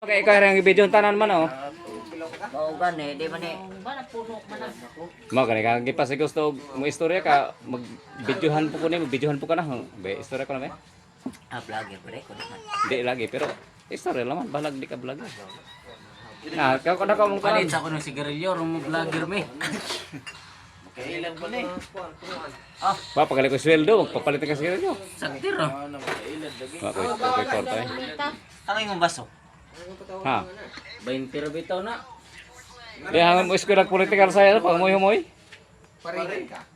Okay, ikaw ang video tanan man oh. Mao gani, di man ni. Mao kani kang gipas gusto mo istorya ka, mag-videohan po ko ni, mag-videohan po ka na. Be, istorya ko na be. Ah, vlogger pala ko naman. Di lagi pero istorya lang man, balag di ka vlogger. Na, ka ko na ka mong Palit sa ako ng sigarilyo, rum mo vlogger me. Ba pagalit ko sweldo, magpapalit ka sigarilyo. Saktir oh. Wa ko ko kwarta eh. Ang imong baso. Ha. 20 ra bitaw na. Di hang mo eskwela political science pag mo humoy.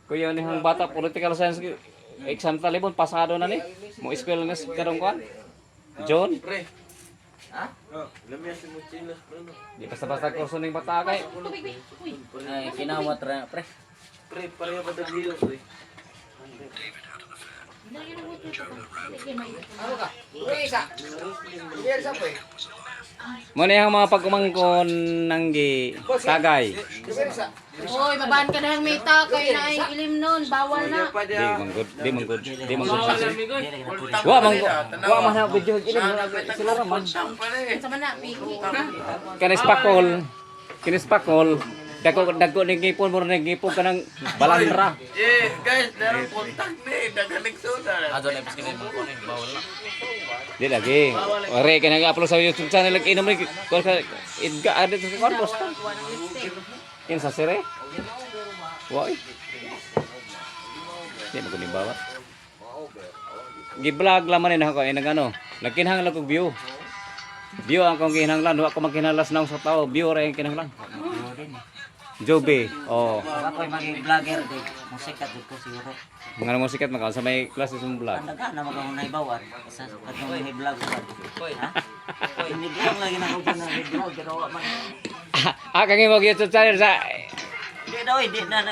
Kuya ni hang bata political science exam talibon pasado na ni. Mo eskwela na sa karong kuan. John. Di basta-basta kurso ning bata kay. Ay, kinawat ra pre. Mo ni ang mga pagkumangkon ng gi tagay. Oy, babaan ka na ng mita kay na ay ilim nun, bawal na. Di manggod, di manggod, di manggod. Dili ka na Wa man wa man na video ilim sila ra man. Sa man na, piki. Kanis pakol. Kinis pakol. Dako dako ning ngipon mo ning ngipon kanang balandra. Eh, guys, meron contact ni, dagaling soda. Ato na ipis mga kunin, bawal na. Di lagi. Ore kay nag-upload sa YouTube channel nag inom ni ko ka idga adto sa kon post. Kin sa sere. Wa. Di mo kunin bawa. Gi-vlog lang man ni ako ay nagano. Nagkinahanglan kog view. View ang akong kinahanglan, wa ko magkinahanglan sa tao, view ra ang kinahanglan. Jobe. Oh. Ako ay maging vlogger di. Musikat jud ko siguro. Mga mo sikat maka sa may klase sa vlog. Ang daga na magahong naibawan sa katong may vlog ba. Ha? Hindi lang lagi na ko na may vlog pero wa man. Ah, kang mo YouTube channel sa Di daw eh, di na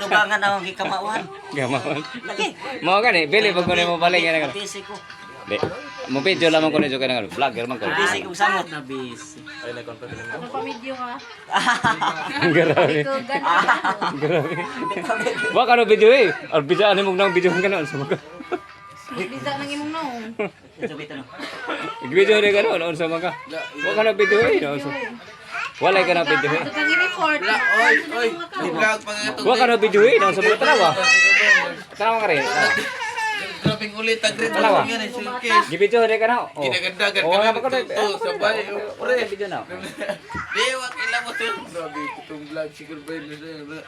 dugangan akong gikamauhan. Gamon. Lagi. Mo gani, bili pag kunin mo balik nga nga. Busy ko. Di. Mo video lamang ko ni ka nga vlogger man ko. Busy kong samot. Na busy. Nagpamidyo ka. Grabe. Ikaw gana. Grabe. Wa ka no video eh. Or video ani mo nang video ka noon sa mga. Bisa nang imong naong. Ito bitaw no. Video ni ka noon sa mga. Wa ka no video eh noon sa. Wala ka na video eh. Ito kang i-report. Oy, oy, may vlog pa nga ito. Wa ka no video eh noon sa mga tanawa. Tanawa ka rin. Grabing ulit, ang great Dalawa. yan eh, suitcase. Gibidyo ni ka na. Oh. Ginagandagan Oh, ka nga na pa ko na. nagtuto, sabay, oh, pre. Video na. Di, wag kailangan mo sir. Grabe, itong vlog, siguro ba yun?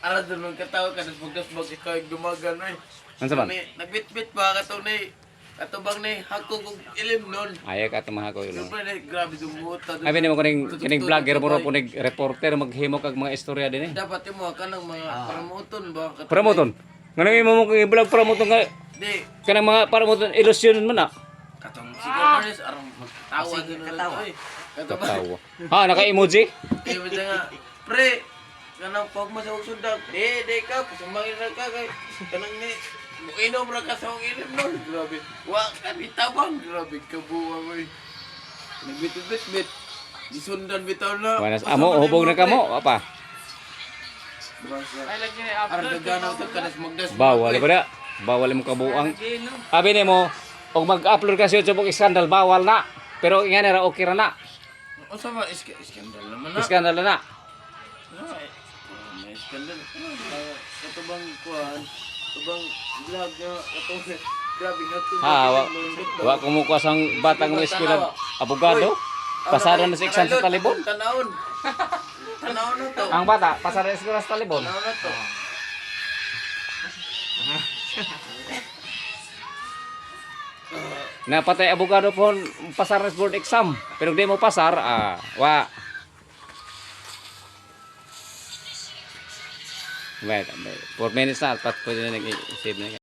Ara doon ng katawa ka, tapos magdasbag ikaw yung gumagan eh. Unsa man? Ni, nagbitbit ba ka to ni? Katubang ni, hako kong ilim nun. Ayaw ka tumaha ko yun. Siyempre ni, grabe dumuot. Abi nimo kuning kining vlogger mo ro kuning reporter maghimo kag mga istorya din eh. Dapat yung mga kanang mga promoton ba? Promoton. Nganong imo mo kung i-vlog promoton nga Di, kanang mga promoton ilusyon man na. katong siguro Marnes, arang magtawa din na katawa. Oy, katubang. Katawa. Ha, naka-emoji? Kaya ba siya nga, pre, kanang pag mo sa usundag, di, di ka, pasumangin ra ka, kay, kanang ni, muinom ra ka sa akong ilim nun, grabe. Wa ka, di tabang, grabe, kabuwa mo eh. Nagbit-bit-bit, disundan bitaw na. Wanas amo hubog na kamo, apa? Arang gaganaw to, kanas magdas. Bawal ba na? Bawal mo kabuang. Abi nimo og mag-upload ka sa YouTube og iskandal bawal na. Pero nga ra okay ra na. Unsa ba, iskandal naman na. Iskandal na. Ah, eh, may iskandal. Ah, kato bang kuan, kato bang vlog nga, kato, grabe nga to. Ha, wa kumukuha sang batang mo eskwela abogado. Pasado na sa exam sa talibon. Tanawon. Tanawon na to. Ang bata, pasado na eskwela sa talibon. Tanawon na to. Napatay abogado po pasar na sa board exam. Pero di mo pasar, ah, wa. Wait, 4 minutes na, pat pwede na nag-save na.